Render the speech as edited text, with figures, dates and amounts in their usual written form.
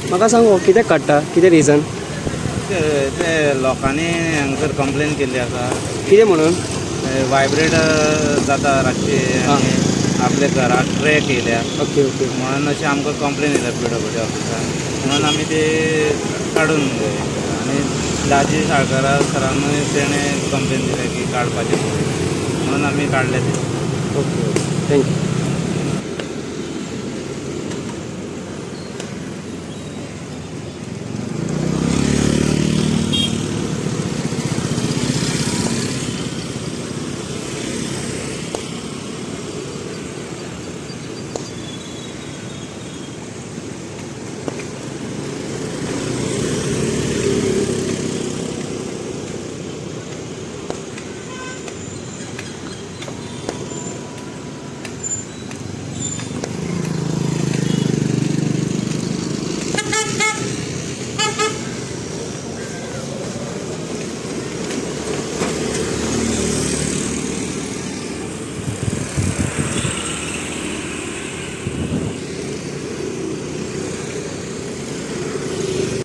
म्हाका सांग हो कित्याक काडटा, कितें रिजन? ते ते लोकांनी हांगसर कंप्लेन केल्ली आसा. कितें म्हणून? वायब्रेट जाता रातचे आनी आपल्या घराक ट्रॅक येयल्या. ओके ओके म्हणून अशें आमकां कंप्लेन येयल्या पीडब्ल्यूडी ऑफिसान, म्हणून आमी ते काडून उडयले. आनी दाजी साळकारा सरानूय तेणें कंप्लेन दिल्या की काडपाचें, म्हणून आमी काडले ते. Okay, thank you.